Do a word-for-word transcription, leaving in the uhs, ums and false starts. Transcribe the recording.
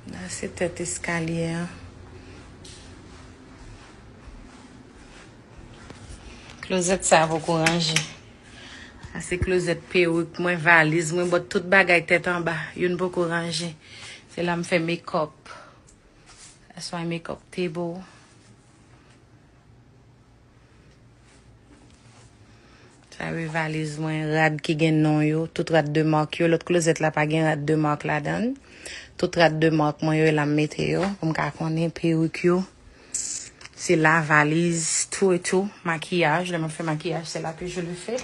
La se tèt eskalye a. Klozèt sa a poko ranje. Sa se klozèt perik mwen, valiz mwen, but tout bagay tèt anba. Youn poko ranje. Se la m fè makeup. That's my makeup table. Sa yo valiz mwen, rad ki gen non yo, tout rad de mark yo. Lòt klozèt la pa gen rad de mark ladan l. Tout rad de mark mwen yo, e la m mete yo, pou m ka konnen perik yo. Se la, valiz, tout et tout, makiyaj. Lè mwen fè makiyaj, c'est là que je le fais.